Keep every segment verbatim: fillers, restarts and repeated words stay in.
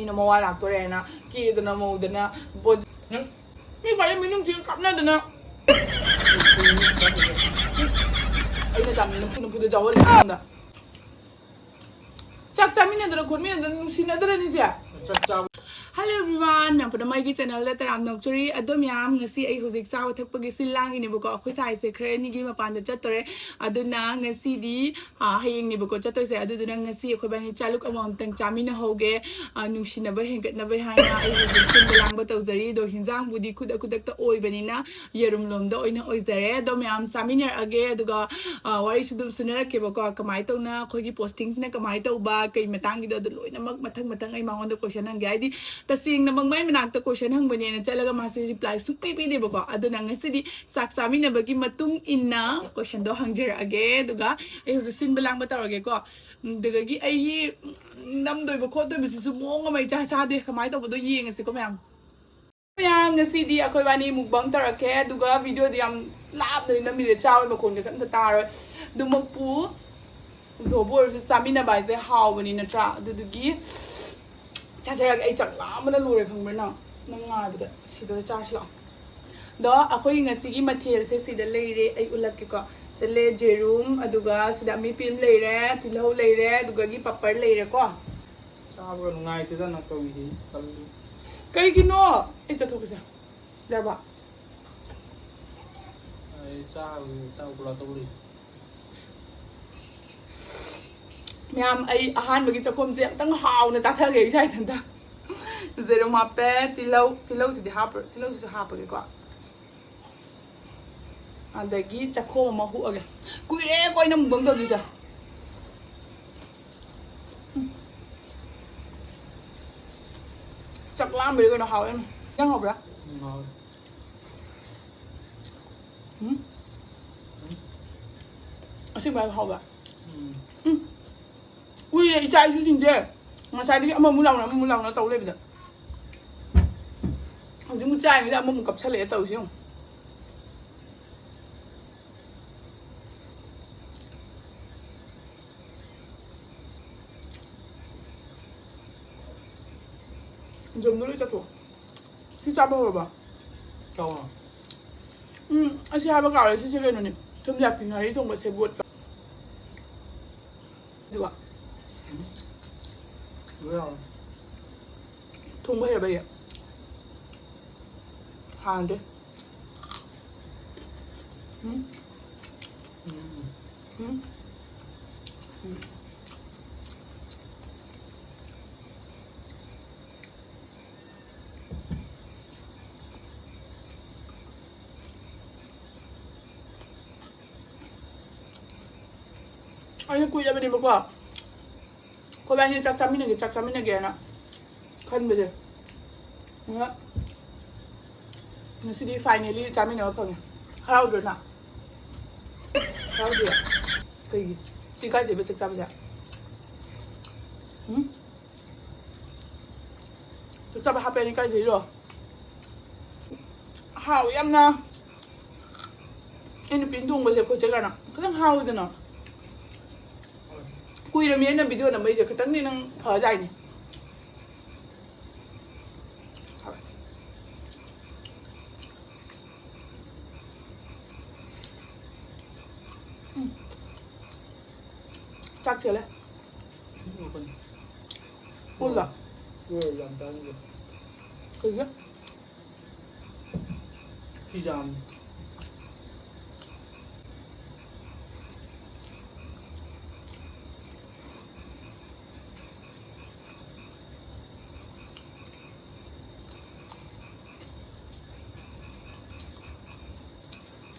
ꯃꯤꯅ ꯃꯋꯥ ꯂꯥꯛꯇꯣꯔꯦꯅ ꯀꯦꯗꯅ ꯃꯧꯗꯅ ꯕꯣ-, ꯅꯪ ꯃꯤ ꯈ꯭ꯋꯥꯏꯗꯩ ꯃꯤꯅꯨꯡꯁꯤꯒ ꯀꯥꯞꯅꯗꯅ ꯑꯩꯅ ꯆꯥꯃꯤ ꯅꯝꯐꯨ ꯅꯝꯐꯨꯗ ꯆꯥꯎꯍꯜꯂꯤ ꯃꯌꯥꯝꯗ꯫ ꯆꯥꯛ ꯆꯥꯃꯤꯟꯅꯗꯅ ꯈꯣꯠꯃꯤꯟꯅꯗꯅ ꯅꯨꯡꯁꯤꯅꯗ꯭ꯔꯅꯤꯁꯦ? ꯆꯥꯛ ꯆꯥꯕ꯫ Hello everyone, ꯃꯌꯥꯝ ꯄꯨꯝꯅꯃꯛ ꯑꯩꯒꯤ channelꯗ ꯇꯔꯥꯝꯅ ꯑꯣꯛꯆꯔꯤ꯫ ꯑꯗꯣ ꯃꯌꯥꯝ, ꯉꯁꯤ ꯑꯩ ꯍꯧꯖꯤꯛ ꯆꯥꯕ ꯊꯛꯄꯒꯤ ꯁꯤꯜ ꯂꯥꯡꯉꯤꯅꯦꯕꯀꯣ꯫ ꯑꯩꯈꯣꯏ ꯁꯥꯏꯁꯦ ꯈꯔ ꯑꯅꯤꯒꯤ ꯃꯄꯥꯟꯗ ꯆꯠꯇꯣꯔꯦ꯫ ꯑꯗꯨꯅ ꯉꯁꯤꯗꯤ, ꯑꯥ, ꯍꯌꯦꯡꯅꯦꯕꯀꯣ ꯆꯠꯇꯣꯏꯁꯦ꯫ ꯑꯗꯨꯗꯨꯅ ꯉꯁꯤ ꯑꯩꯈꯣꯏꯕꯥꯅꯤ ꯆꯥꯂꯨꯛ ꯑꯃꯃꯝꯇꯪ ꯆꯥꯃꯤꯟꯅꯍꯧꯒꯦ꯫ ꯑꯥ, ꯅꯨꯡꯁꯤꯅꯕ ꯍꯦꯟꯒꯠꯅꯕ ꯍꯥꯏꯅ ꯑꯩ ꯍꯧꯖꯤꯛ ꯁꯤꯟꯕ ꯂꯥꯡꯕ ꯇꯧꯖꯔꯤ꯫ ꯑꯗꯣ ꯍꯤꯟꯖꯥꯡꯕꯨꯗꯤ ꯈꯨꯗꯛ ꯈꯨꯗꯛꯇ ꯑꯣꯏꯕꯅꯤꯅ ꯌꯦꯔꯨꯝ ꯂꯣꯝꯗ ꯑꯣꯏꯅ ꯑꯣꯏꯖꯔꯦ꯫ ꯑꯗꯣ ꯃꯌꯥꯝ ꯆꯥꯃꯤꯟꯅꯔꯛꯑꯒꯦ꯫ ꯑꯗꯨꯒ, ꯑꯥ, ꯋꯥꯔꯤꯁꯨ ꯑꯗꯨꯝ ꯁꯨꯅꯔꯛꯀꯦꯕꯀꯣ꯫ ꯀꯃꯥꯏꯅ ꯇꯧꯅ ꯑꯩꯈꯣꯏꯒꯤ postingꯁꯤꯅ ꯀꯃꯥꯏꯅ ꯇꯧꯕ, ꯀꯩ ꯃꯇꯥꯡꯒꯤꯗꯣ, ꯑꯗꯨ ꯂꯣꯏꯅꯃꯛ ꯃꯊꯪ ꯃꯊꯪ ꯑꯩ ꯃꯉꯣꯟꯗ question ꯍꯪꯒꯦ꯫ ꯍꯥꯏꯗꯤ ꯇꯁꯦꯡꯅꯃꯛ ꯃꯥꯏ ꯃꯅꯥꯛꯇ question ꯍꯪꯕꯅꯦꯅ ꯆꯠꯂꯒ ꯃꯥꯁꯦ reply ꯁꯨꯡꯄꯤ ꯄꯤꯗꯦꯕꯀꯣ꯫ ꯑꯗꯨꯅ ꯉꯁꯤꯗꯤ ꯆꯥꯛ ꯆꯥꯃꯤꯟꯅꯕꯒꯤ ꯃꯇꯨꯡ ꯏꯟꯅ questionꯗꯣ ꯍꯪꯖꯔꯛꯑꯒꯦ꯫ ꯑꯗꯨꯒ ꯑꯩ ꯍꯧꯖꯤꯛ ꯁꯤꯟꯕ ꯂꯥꯡꯕ ꯇꯧꯔꯒꯦꯀꯣ꯫ ꯎꯝ, ꯑꯗꯨꯗꯒꯤ ꯑꯩꯒꯤ, ꯎꯝ, ꯅꯝꯗꯣꯏꯕ ꯈꯣꯠꯇꯣꯏꯕꯁꯤꯁꯨ ꯃꯑꯣꯡ ꯑꯃ ꯏꯆꯥ ꯆꯥꯗꯦ꯫ ꯀꯃꯥꯏꯅ ꯇꯧꯕꯗꯣ ꯌꯦꯡꯉꯁꯤꯀꯣ ꯃꯌꯥꯝ꯫ ꯃꯌꯥꯝ, ꯉꯁꯤꯗꯤ ꯑꯩꯈꯣꯏ ꯏꯕꯥꯅꯤ mukbang ꯇꯧꯔꯛꯀꯦ, ꯑꯗꯨꯒ videoꯗꯤ ꯌꯥꯝ ꯂꯥꯞꯅꯗꯤ ꯅꯝꯃꯤꯁꯦ, ꯆꯥꯕꯒꯤ ꯃꯈꯣꯟꯒꯁꯦ ꯑꯝꯇ ꯇꯥꯔꯣꯏ꯫ ꯑꯗꯨꯃꯛꯄꯨ ꯖꯣꯕꯨ ꯑꯣꯏꯔꯁꯨ ꯆꯥꯃꯤꯟꯅꯕ ꯍꯥꯏꯁꯦ ꯍꯥꯎꯕꯅꯤ ꯅꯠꯇ꯭ꯔꯥ? ꯑꯗꯨꯗꯨꯒꯤ ꯆꯥꯖꯔꯒꯦ꯫ ꯑꯩ ꯆꯥꯛ ꯂꯥꯝꯕꯅ ꯂꯣꯏꯔꯦ, ꯈꯪꯕ꯭ꯔꯥ ꯅꯪ? ꯅꯪ ꯉꯥꯏꯕꯗ ꯁꯤꯗꯣꯔꯦ, ꯆꯥꯔꯁꯤ ꯂꯥꯛꯑꯣ꯫ ꯑꯗꯣ ꯑꯩꯈꯣꯏꯒꯤ ꯉꯁꯤꯒꯤ ꯃꯊꯦꯜꯁꯦ ꯁꯤꯗ ꯂꯩꯔꯦ, ꯑꯩ ꯎꯠꯂꯛꯀꯦꯀꯣ꯫ ꯁꯤꯗ ꯂꯩ ꯖꯦꯔꯨꯝ, ꯑꯗꯨꯒ ꯁꯤꯗ ꯑꯃꯦꯠꯄꯤ ꯑꯃ ꯂꯩꯔꯦ, ꯇꯤꯜꯍꯧ ꯂꯩꯔꯦ, ꯑꯗꯨꯒꯒꯤ ꯄꯥꯄꯔ ꯂꯩꯔꯦꯀꯣ꯫ ꯆꯥꯕꯒ ꯅꯨꯡꯉꯥꯏꯇꯦꯗ ꯅꯪ ꯇꯧꯔꯤꯁꯤ, ꯇꯜꯂꯤ꯫ ꯀꯩꯒꯤꯅꯣ? ꯑꯩ ꯆꯠꯊꯣꯛꯀꯦꯁꯦ꯫ ꯌꯥꯔꯕ? ꯑꯩ ꯆꯥꯕꯒꯤ ꯆꯥꯕ ꯄꯨꯔꯥ ꯇꯧꯔꯤ꯫ ꯃꯌꯥꯝ, ꯑꯩ ꯑꯍꯥꯟꯕꯒꯤ ꯆꯥꯛꯈꯣꯝꯁꯦ ꯑꯝꯇꯪ ꯍꯥꯎꯅ ꯆꯥꯊꯒꯦ ꯏꯁꯥ ꯏꯊꯟꯇ꯫ ꯖꯦꯔꯨꯝ ꯍꯥꯞꯄꯦ, ꯇꯤꯜꯍꯧ, ꯇꯤꯜꯍꯧꯁꯤꯗꯤ ꯍꯥꯞꯄ-, ꯇꯤꯜꯍꯧꯁꯤꯁꯨ ꯍꯥꯞꯄꯒꯦꯀꯣ꯫ ꯑꯗꯒꯤ ꯆꯥꯛꯈꯣꯝ ꯑꯃ ꯍꯨꯛꯑꯒꯦ꯫ ꯀꯨꯏꯔꯦꯀꯣ ꯑꯩꯅ mukbang ꯇꯧꯗꯣꯏꯁꯦ꯫ ꯎꯝ꯫ ꯆꯥꯛ ꯂꯥꯝꯕꯩꯔ ꯀꯩꯅꯣ ꯍꯥꯎꯋꯦ ꯌꯥꯝ꯫ ꯅꯪ ꯍꯥꯎꯕ꯭ꯔꯥ? ꯎꯝ, ꯍꯥꯎꯋꯦ꯫ ꯎꯝ? ꯎꯝ? ꯑꯁꯦꯡꯕ ꯌꯥꯝ ꯍꯥꯎꯕ꯭ꯔꯥ? ꯎꯝ꯫ ꯎꯝ꯫ ꯎꯏꯔꯦ ꯏꯆꯥ ꯏꯁꯨꯁꯤꯡꯁꯦ꯫ ꯉꯁꯥꯏꯗꯒꯤ ꯑꯃꯃꯨꯛ ꯂꯥꯎꯅ ꯑꯃꯃꯨꯛ ꯂꯥꯎꯅ ꯇꯧ ꯂꯩꯕꯗ꯫ ꯍꯧꯖꯤꯛ ꯑꯃꯨꯛ ꯆꯥꯔꯤꯉꯩꯗ ꯑꯃꯃꯨꯛ ꯀꯞꯁꯜꯂꯛꯑꯦ ꯇꯧꯔꯤꯁꯦ ꯌꯦꯡꯉꯨ꯫ ꯖꯣꯝꯗꯣ ꯂꯣꯏ ꯆꯠꯊꯣꯛ꯫ ꯁꯤ ꯆꯥꯕ ꯍꯧꯔꯕ? ꯆꯥꯎꯅ꯫ ꯎꯝ, ꯑꯁꯤ ꯍꯥꯏꯕ ꯀꯥꯎꯔꯦ꯫ ꯁꯤꯁꯦ ꯀꯩꯅꯣꯅꯦ, ꯊꯨꯝꯌꯥꯛꯄꯤ ꯉꯥꯔꯤ ꯊꯣꯡꯕ ꯁꯦꯕꯣꯠꯀ꯫ ꯑꯗꯨꯒ ꯂꯣꯏ ꯌꯥꯎꯔꯦ꯫ ꯊꯣꯡꯕ ꯍꯩꯔꯕ ꯑꯩ? ꯍꯥꯟꯅꯗꯤ꯫ ꯎꯝ꯫ ꯎꯝ꯫ ꯎꯝ꯫ ꯎꯝ꯫ ꯑꯩꯅ ꯀꯨꯏꯔꯕꯅꯦꯕꯀꯣ, ꯑꯩꯈꯣꯏꯕꯥꯅꯤ ꯆꯥꯛ ꯆꯥꯃꯤꯟꯅꯒꯦ, ꯆꯥꯛ ꯆꯥꯃꯤꯟꯅꯒꯦꯅ ꯈꯟꯕꯁꯦ꯫ ꯑꯗꯨꯒ ꯉꯁꯤꯗꯤ finally ꯆꯥꯃꯤꯟꯅꯕ ꯐꯪꯉꯦ꯫ ꯍꯔꯥꯎꯗ꯭ꯔꯣ ꯅꯪ? ꯍꯔꯥꯎꯗ꯭ꯔꯣ? ꯀꯩꯒꯤ? ꯁꯤ ꯏꯀꯥꯏꯖꯩꯕ ꯆꯥꯛ ꯆꯥꯕꯁꯦ? ꯎꯝ? ꯆꯥꯛ ꯆꯥꯕ ꯍꯥꯞꯄꯦ ꯍꯥꯏꯅ ꯏꯀꯥꯏꯖꯩꯔꯣ? ꯍꯥꯎꯋꯤ ꯌꯥꯝꯅ꯫ ꯑꯩ ꯅꯨꯄꯤꯅ ꯊꯣꯡꯕꯁꯦ ꯑꯩꯈꯣꯏ ꯆꯦ ꯀꯥꯏꯅ ꯈꯤꯇꯪ ꯍꯥꯎꯋꯤꯗꯅ꯫ ꯀꯨꯏꯔꯝꯃꯤ ꯑꯩꯅ video ꯅꯝꯃꯛꯏꯁꯦ, ꯈꯤꯇꯪꯗꯤ ꯅꯪ ꯐꯖꯥꯏꯅꯦ꯫ ꯎꯝ꯫ ꯆꯥꯛ ꯊꯤꯜꯂꯦ꯫ ꯄꯨꯜꯂ? ꯍꯣꯏ, ꯌꯥꯝ ꯆꯥꯅꯤꯡꯗꯦ꯫ ꯀꯩꯒꯤ? ꯐꯤꯖꯥꯝ꯫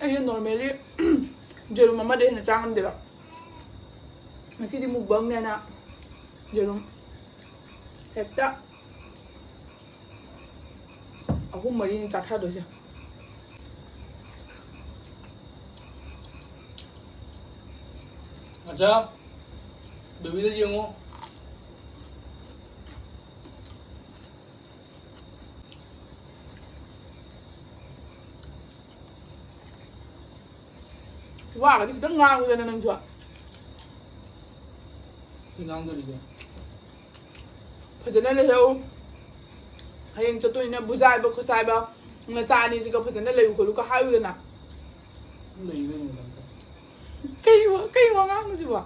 ꯑꯩꯁꯦ normally ꯌꯦꯔꯨꯝ ꯑꯃꯗ ꯍꯦꯟꯅ ꯆꯥ ꯉꯝꯗꯦꯕ꯫ ꯉꯁꯤꯗꯤ mukbangꯅꯦꯅ ꯌꯦꯔꯨꯝ ꯍꯦꯛꯇ ꯑꯍꯨꯝ ꯃꯔꯤꯅꯤ ꯆꯥꯊꯗꯣꯏꯁꯦ꯫ ꯑꯆꯥ, babyꯗ ꯌꯦꯡꯉꯣ꯫ ꯋꯥꯒꯗꯤ ꯈꯤꯇꯪ ꯉꯥꯡꯉꯨꯗꯅ ꯅꯪꯁꯨ꯫ ꯀꯩ ꯉꯥꯡꯗꯣꯔꯤꯒꯦ? ꯐꯖꯅ ꯂꯩꯍꯧ꯫ ꯍꯌꯦꯡ ꯆꯠꯇꯣꯏꯅꯤꯅ ꯕꯨꯖꯥꯏꯕ ꯈꯣꯠꯆꯥꯏꯕ ꯅꯆꯥ ꯑꯅꯤꯁꯤꯒ ꯐꯖꯅ ꯂꯩꯌꯨ ꯈꯣꯠꯂꯨ ꯀ ꯍꯥꯏꯌꯨꯗꯅ꯫ ꯂꯩꯕꯩꯅꯦ ꯃꯦꯗꯥꯝ꯫ ꯀꯩ ꯋꯥ- ꯀꯩ ꯋꯥꯉꯥꯡꯅꯣ ꯁꯤꯕꯣ?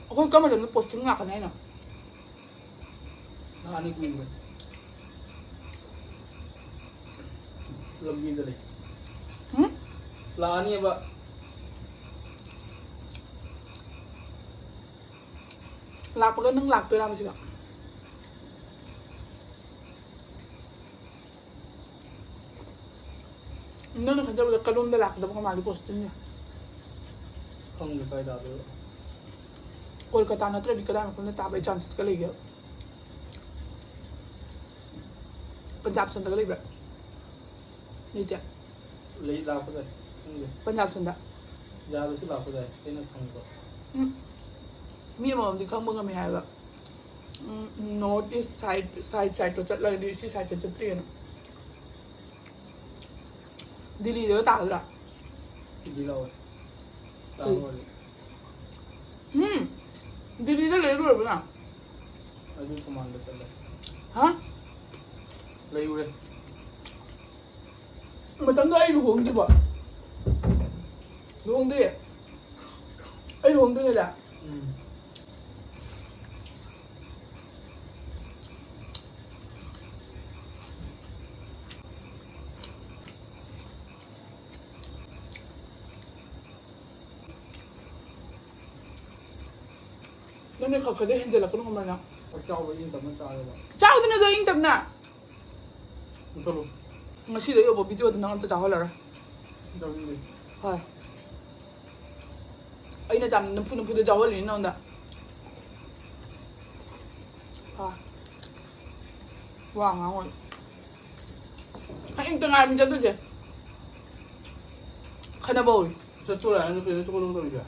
ꯑꯩꯈꯣꯏ ꯀꯔꯝꯕ ꯃꯇꯝꯗ ꯄꯣꯁꯇꯤꯡ ꯂꯥꯛꯀꯅꯤ ꯍꯥꯏꯅꯣ? ꯂꯥꯛꯑꯅꯤ ꯀꯨꯏꯗ꯭ꯔꯦ꯫ ꯂꯝꯕꯤꯗ ꯂꯩ꯫ ꯎꯝ? ꯂꯥꯛꯑꯅꯤꯕ꯫ ꯂꯥꯛꯄꯒ ꯅꯪ ꯂꯥꯛꯇꯣꯏꯔꯥꯕ ꯁꯤꯒ? ꯅꯪꯅ ꯈꯟꯖꯕꯗ ꯀꯗꯣꯝꯗ ꯂꯥꯛꯀꯗꯕ ꯃꯥꯜꯂꯤ ꯄꯣꯁꯇꯤꯡꯁꯦ? ꯈꯪꯗꯦ ꯀꯥꯏ ꯇꯥꯗꯣꯏꯕ꯫ ꯀꯣꯜꯀꯇꯥ ꯅꯠꯇ꯭ꯔꯗꯤ ꯀꯗꯥꯏ ꯃꯐꯝꯗ ꯇꯥꯕꯒꯤ ꯆꯥꯟꯁꯦꯁꯀ ꯂꯩꯒꯦ? ꯄꯟꯖꯥꯕ ꯁꯣꯝꯗꯒ ꯂꯩꯕ꯭ꯔꯥ? ꯂꯩꯇꯦ꯫ ꯂꯩ ꯂꯥꯛꯄ ꯌꯥꯏ꯫ ꯈꯪꯗꯦ꯫ ꯄꯟꯖꯥꯕ ꯁꯣꯝꯗ? ꯌꯥꯕꯁꯨ ꯂꯥꯛꯄ ꯌꯥꯏ ꯑꯩꯅ ꯈꯪꯕ꯫ ꯎꯝ꯫ ꯃꯤ ꯑꯃꯃꯝꯗꯤ ꯈꯪꯕ ꯉꯝꯃꯤ ꯍꯥꯏꯕ꯫ ꯎꯝ, ꯅꯣꯔꯠ ꯏꯁ ꯁꯥꯏꯠ ꯁꯥꯏꯠ ꯁꯥꯏꯠꯇꯣ ꯆꯠꯂꯒꯗꯤ ꯁꯤ ꯁꯥꯏꯠꯇ ꯆꯠꯇ꯭ꯔꯤꯑꯅ꯫ ꯗꯤꯜꯂꯤꯗꯒ ꯇꯥꯒꯗ꯭ꯔꯥ? ꯁꯤꯗꯤ ꯂꯥꯛꯑꯣꯏ꯫ ꯀꯩ? ꯇꯥꯔꯣꯏ꯫ ꯎꯝ꯫ ꯗꯤꯜꯂꯤꯗ ꯂꯩꯔꯨꯔꯕ ꯅꯪ? ꯑꯗꯨ ꯀꯃꯥꯟꯗ ꯆꯠꯂꯦ꯫ ꯍꯥ? ꯂꯩꯔꯨꯔꯦ꯫ ꯃꯇꯝꯗꯣ ꯑꯩ ꯂꯨꯍꯣꯡꯗ꯭ꯔꯤꯕꯣ? ꯂꯨꯍꯣꯡꯗ꯭ꯔꯤ? ꯑꯩ ꯂꯨꯍꯣꯡꯗ꯭ꯔꯤꯉꯩꯗ? ꯎꯝ꯫ ꯅꯪꯅ ꯈꯔ ꯈꯔꯗꯤ ꯍꯦꯟꯖꯜꯂꯛꯀꯅꯨ ꯈꯪꯕ꯭ꯔꯥ ꯅꯪ? ꯆꯥꯛ ꯆꯥꯎꯕ ꯏꯪ ꯇꯞꯅ ꯆꯥꯔꯦꯕ꯫ ꯆꯥꯎꯗꯅ ꯑꯗꯣ ꯏꯪ ꯇꯞꯅ꯫ ꯃꯨꯊꯠꯂꯨ꯫ ꯉꯁꯤꯗꯒꯤ ꯌꯧꯕ ꯚꯤꯗꯤꯑꯣꯗ ꯅꯪ ꯑꯝꯇ ꯆꯥꯎꯍꯜꯂꯔꯣꯏ꯫ ꯆꯥꯅꯤꯡꯗꯦ꯫ ꯍꯣꯏ꯫ ꯑꯩꯅ ꯆꯥꯝ ꯅꯝꯐꯨ ꯅꯝꯐꯨꯗ ꯆꯥꯎꯍꯜꯂꯤꯅꯤ ꯅꯉꯣꯟꯗ꯫ ꯍꯣꯏ꯫ ꯋꯥ ꯉꯥꯡꯉꯣꯏ꯫ ꯍꯌꯦꯡꯇ ꯉꯥꯏꯔꯝ ꯆꯠꯇꯣꯏꯁꯦ꯫ ꯈꯠꯅꯕ ꯍꯧꯔꯤ꯫ ꯆꯠꯇꯣꯔꯦ ꯍꯥꯏꯅ ꯀꯩꯅꯣ ꯆꯠꯀꯅꯨ ꯇꯧꯔꯤꯁꯦ?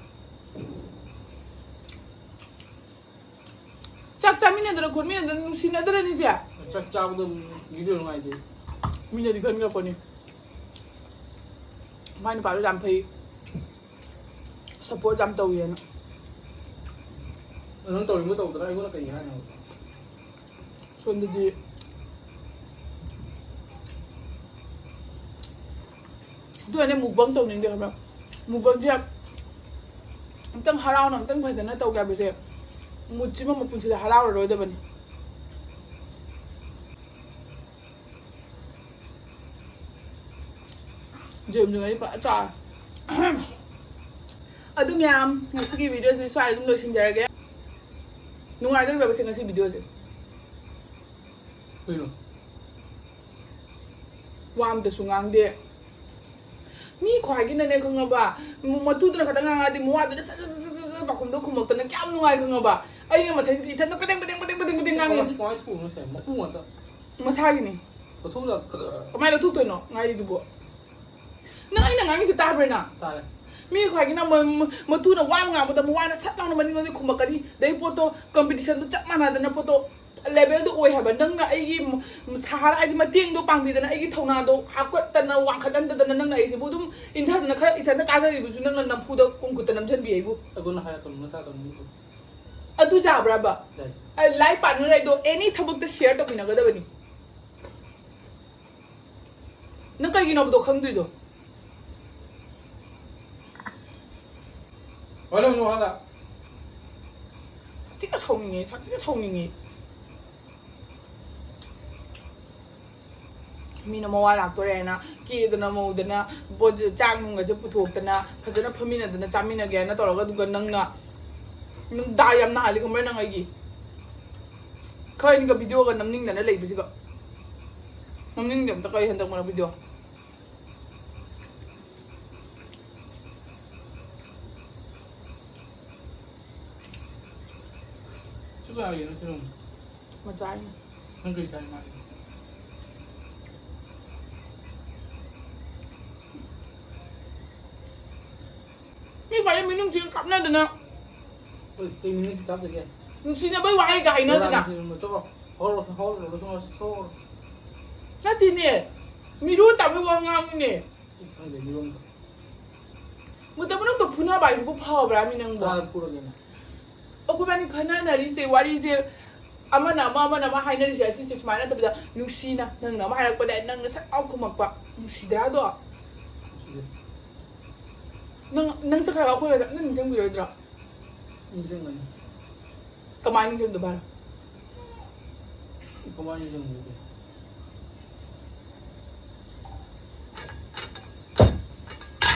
ꯆꯥꯛ ꯆꯥꯃꯤꯟꯅꯗꯅ ꯈꯣꯠꯃꯤꯟꯅꯗꯅ ꯅꯨꯡꯁꯤꯅꯗ꯭ꯔꯅꯤꯁꯦ? ꯆꯥꯛ ꯆꯥꯕꯗ ꯚꯤꯗꯤꯑꯣ ꯅꯨꯡꯉꯥꯏꯇꯦ꯫ ꯃꯤꯅꯗꯤ ꯈꯟꯈ꯭ꯔꯄꯣꯠꯅꯤ꯫ ꯃꯥꯏ ꯅꯨꯄꯥꯗꯣ ꯌꯥꯝ ꯐꯩ꯫ ꯁꯞꯄꯣꯔꯠ ꯌꯥꯝ ꯇꯧꯋꯦꯅ꯫ ꯅꯪ ꯇꯧꯅꯤꯡꯕ ꯇꯧꯗ꯭ꯔꯥ, ꯑꯩꯉꯣꯟꯗ ꯀꯩ ꯍꯥꯏꯅꯣ? ꯁꯣꯝꯗꯗꯤ ꯑꯗꯨ ꯑꯩꯅ mukbang ꯇꯧꯅꯤꯡꯗꯦ ꯈꯪꯕ꯭ꯔꯥ? Mukbangꯁꯦ ꯑꯝꯇꯪ ꯍꯔꯥꯎꯅ, ꯑꯝꯇꯪ ꯐꯖꯅ ꯇꯧꯒꯦ ꯍꯥꯏꯕꯁꯦ, moodꯁꯤꯃ ꯃꯄꯨꯟꯁꯤꯗ ꯍꯔꯥꯎꯔꯔꯣꯏꯗꯕꯅꯤ꯫ ꯖꯦꯝꯁꯨ ꯉꯁꯤ ꯐꯖ ꯆꯥꯔꯦ꯫ ꯑꯗꯨ ꯃꯌꯥꯝ, ꯉꯁꯤꯒꯤ videoꯁꯤ ꯁ꯭ꯋꯥꯏꯗ ꯑꯗꯨꯝ ꯂꯣꯏꯁꯤꯟꯖꯔꯒꯦ꯫ ꯅꯨꯡꯉꯥꯏꯗꯧꯔꯤꯕꯁꯦ ꯉꯁꯤ videoꯁꯦ꯫ ꯀꯩꯅꯣ? ꯋꯥ ꯑꯝꯇꯁꯨ ꯉꯥꯡꯗꯦ꯫ ꯃꯤ ꯈ꯭ꯋꯥꯏꯒꯤꯅꯅꯦ ꯈꯪꯉꯕ, ꯃ-, ꯃꯇꯨꯗꯨꯅ ꯈꯛꯇꯪ ꯉꯥꯡꯉꯛꯑꯗꯤ ꯃꯋꯥꯗꯨꯅ ꯁꯠ ꯁꯠ ꯁꯠ ꯁꯠ ꯁꯠ ꯄꯥꯎꯈꯨꯝꯗꯣ ꯈꯨꯝꯃꯛꯇꯅ ꯀꯌꯥꯝ ꯅꯨꯡꯉꯥꯏ ꯈꯪꯉꯕ? ꯑꯩꯅ ꯃꯁꯩꯁꯤꯗ ꯏꯊꯟꯗ ꯀꯗꯦꯡ ꯀꯗꯦꯡ ꯀꯗꯦꯡ ꯀꯗꯦꯡ ꯀꯗꯦꯡ ꯉꯥꯡꯉꯤ꯫ ꯀꯃꯥꯏ-, ꯀꯃꯥꯏꯅ ꯊꯣꯛꯎꯅꯣ ꯁꯦ? ꯃꯀꯨ ꯉꯥꯛꯇ꯫ ꯃꯁꯥꯒꯤꯅꯤ꯫ ꯂꯧꯊꯣꯛꯎ ꯌꯥꯗ꯭ꯔꯣ? ꯀꯃꯥꯏꯅ ꯂꯧꯊꯣꯛꯇꯣꯏꯅꯣ ꯉꯥꯔꯤꯗꯨꯕꯨ? ꯅꯪ ꯑꯩꯅ ꯉꯥꯡꯉꯤꯁꯦ ꯇꯥꯕ꯭ꯔ ꯅꯪ? ꯇꯥꯔꯦ꯫ ꯃꯤ ꯈ꯭ꯋꯥꯏꯒꯤꯅ ꯃ-, ꯃ-, ꯃꯇꯨꯅ ꯋꯥ ꯑꯃ ꯉꯥꯡꯕꯗ ꯃꯋꯥꯅ ꯁꯠ ꯂꯥꯎꯅ ꯃꯅꯤꯡꯂꯣꯝꯗꯒꯤ ꯈꯨꯝꯃꯛꯀꯅꯤ꯫ ꯑꯗꯩ ꯄꯣꯠꯇꯣ competitionꯗꯣ ꯆꯞ ꯃꯥꯟꯅꯗꯅ ꯄꯣꯠꯇꯣ levelꯗꯣ ꯑꯣꯏ ꯍꯥꯏꯕ꯫ ꯅꯪꯅ ꯑꯩꯒꯤ ꯃ-, ꯁꯍꯥꯔꯥꯒꯤ ꯃꯇꯦꯡꯗꯣ ꯄꯥꯡꯕꯤꯗꯅ, ꯑꯩꯒꯤ ꯊꯧꯅꯥꯗꯣ ꯍꯥꯞꯀꯠꯇꯅ, ꯋꯥꯡꯈꯠꯍꯟꯗꯗꯅ, ꯅꯪꯅ ꯑꯩꯁꯤꯕꯨ ꯑꯗꯨꯝ ꯏꯟꯊꯗꯅ ꯈꯔ ꯏꯊꯟꯇ ꯀꯥꯖꯔꯤꯕꯁꯨ ꯅꯪꯅ ꯅꯝꯐꯨꯗ ꯀꯣꯡꯈꯨꯠꯇ ꯅꯝꯁꯤꯟꯕꯤ ꯑꯩꯕꯨ꯫ ꯑꯩꯉꯣꯟꯗ ꯍꯥꯏꯔꯛꯀꯅꯨ, ꯅꯁꯥ ꯇꯧꯅꯤꯡꯕꯗꯣ꯫ ꯑꯗꯨ ꯌꯥꯕ꯭ꯔꯕ? ꯌꯥꯏ꯫ ꯑ, ꯂꯥꯏꯔꯤꯛ ꯄꯥꯅꯤꯡꯉꯥꯏꯗꯣ any ꯊꯕꯛꯇ share ꯇꯧꯃꯤꯟꯅꯒꯗꯕꯅꯤ꯫ ꯅꯪ ꯀꯩꯒꯤꯅꯣꯕꯗꯣ ꯈꯪꯗ꯭ꯔꯤꯗꯣ? ꯋꯥꯔꯧꯅꯨ ꯍꯥꯏꯕ꯫ ꯊꯤꯅ ꯁꯥꯎꯅꯤꯡꯉꯦ, ꯊꯤꯅ ꯁꯥꯎꯅꯤꯡꯉꯦ꯫ ꯃꯤꯅ ꯃꯋꯥ ꯂꯥꯛꯇꯣꯔꯦ ꯍꯥꯏꯅ ꯀꯦꯗꯅ ꯃꯧꯗꯅ ꯄꯣꯠ-, ꯆꯥꯛ ꯅꯨꯡꯒꯁꯦ ꯄꯨꯊꯣꯛꯇꯅ ꯐꯖꯅ ꯐꯝꯃꯤꯟꯅꯗꯅ ꯆꯥꯃꯤꯟꯅꯒꯦ ꯍꯥꯏꯅ ꯇꯧꯔꯒ, ꯑꯗꯨꯒ ꯅꯪꯅ, ꯅꯪ ꯗꯥ ꯌꯥꯝ ꯅꯥꯍꯜꯂꯤ ꯈꯪꯕ꯭ꯔꯥ ꯅꯪ ꯑꯩꯒꯤ? ꯈꯔꯅꯤꯒ videoꯒ ꯅꯝꯅꯤꯡꯗꯅ ꯂꯩꯕꯁꯤꯒ꯫ ꯅꯝꯅꯤꯡꯗꯦ ꯑꯝꯇ ꯀꯩ ꯍꯟꯗꯛ ꯃꯔꯛ video꯫ ꯁꯤ ꯀꯅꯥꯒꯤꯅꯣ ꯁꯤ ꯅꯪ? ꯃꯆꯥꯒꯤ꯫ ꯅꯪ ꯀꯔꯤ ꯆꯥꯏ ꯃꯥꯒꯤ? ꯃꯤ ꯈ꯭ꯋꯥꯏꯗꯩ ꯃꯤꯅꯨꯡꯁꯤꯒ ꯀꯥꯞꯅꯗꯅ꯫ ꯍꯣꯏ, ꯀꯩ ꯃꯤꯅꯨꯡꯁꯤ ꯀꯥꯞꯇꯣꯏꯒꯦ? ꯅꯨꯡꯁꯤꯅꯕꯩ ꯋꯥꯍꯩꯒ ꯍꯥꯏꯅꯗꯅ꯫ ꯆꯠꯂꯣ, ꯍꯧꯔꯣ, ꯍꯧꯔꯣ, ꯍꯧꯔꯣ, ꯍꯧꯔꯣ, ꯍꯧꯔꯣ꯫ ꯅꯠꯇꯦꯅꯦ, ꯃꯤꯔꯣꯟ ꯇꯥꯕꯩ ꯋꯥ ꯉꯥꯡꯉꯤꯅꯦ꯫ ꯑꯩ ꯈꯪꯗꯦ, ꯃꯤꯔꯣꯟꯒ꯫ ꯃꯇꯝ ꯃꯅꯨꯡꯗ ꯐꯨꯅꯕ ꯍꯥꯏꯁꯤꯕꯨ ꯐꯕ꯭ꯔꯥ ꯃꯤ ꯅꯪꯕꯣ? ꯀꯅꯥꯗ ꯐꯨꯔꯒꯦꯅꯦ? ꯑꯩꯈꯣꯏꯕꯥꯅꯤ ꯈꯟꯅꯅꯔꯤꯁꯦ, ꯋꯥꯔꯤꯁꯦ ꯑꯃꯅ ꯑꯃ, ꯑꯃꯅ ꯑꯃ ꯍꯥꯏꯅꯔꯤꯁꯦ, ꯑꯁꯤꯁꯦ ꯁꯨꯃꯥꯏꯅ ꯅꯠꯇꯕꯤꯗ, ꯅꯨꯡꯁꯤꯅ ꯅꯪꯅ ꯑꯃ ꯍꯥꯏꯔꯛꯄꯗ ꯅꯪꯅ ꯁꯠ ꯂꯥꯎ ꯈꯨꯝꯃꯛꯄ, ꯅꯨꯡꯁꯤꯗ꯭ꯔꯥ ꯑꯗꯣ? ꯅꯪ, ꯅꯪ ꯆꯠꯈ꯭ꯔꯒ ꯑꯩꯈꯣꯏꯒꯁꯦ ꯑꯝꯇ ꯅꯤꯡꯁꯤꯡꯕꯤꯔꯣꯏꯗ꯭ꯔꯣ? ꯅꯤꯡꯁꯤꯡꯒꯅꯤ꯫ ꯀꯃꯥꯏꯅ ꯅꯤꯡꯁꯤꯡꯗꯣꯏꯕ? ꯀꯃꯥꯏꯅ ꯅꯤꯡꯁꯤꯡꯗꯣꯏꯕ?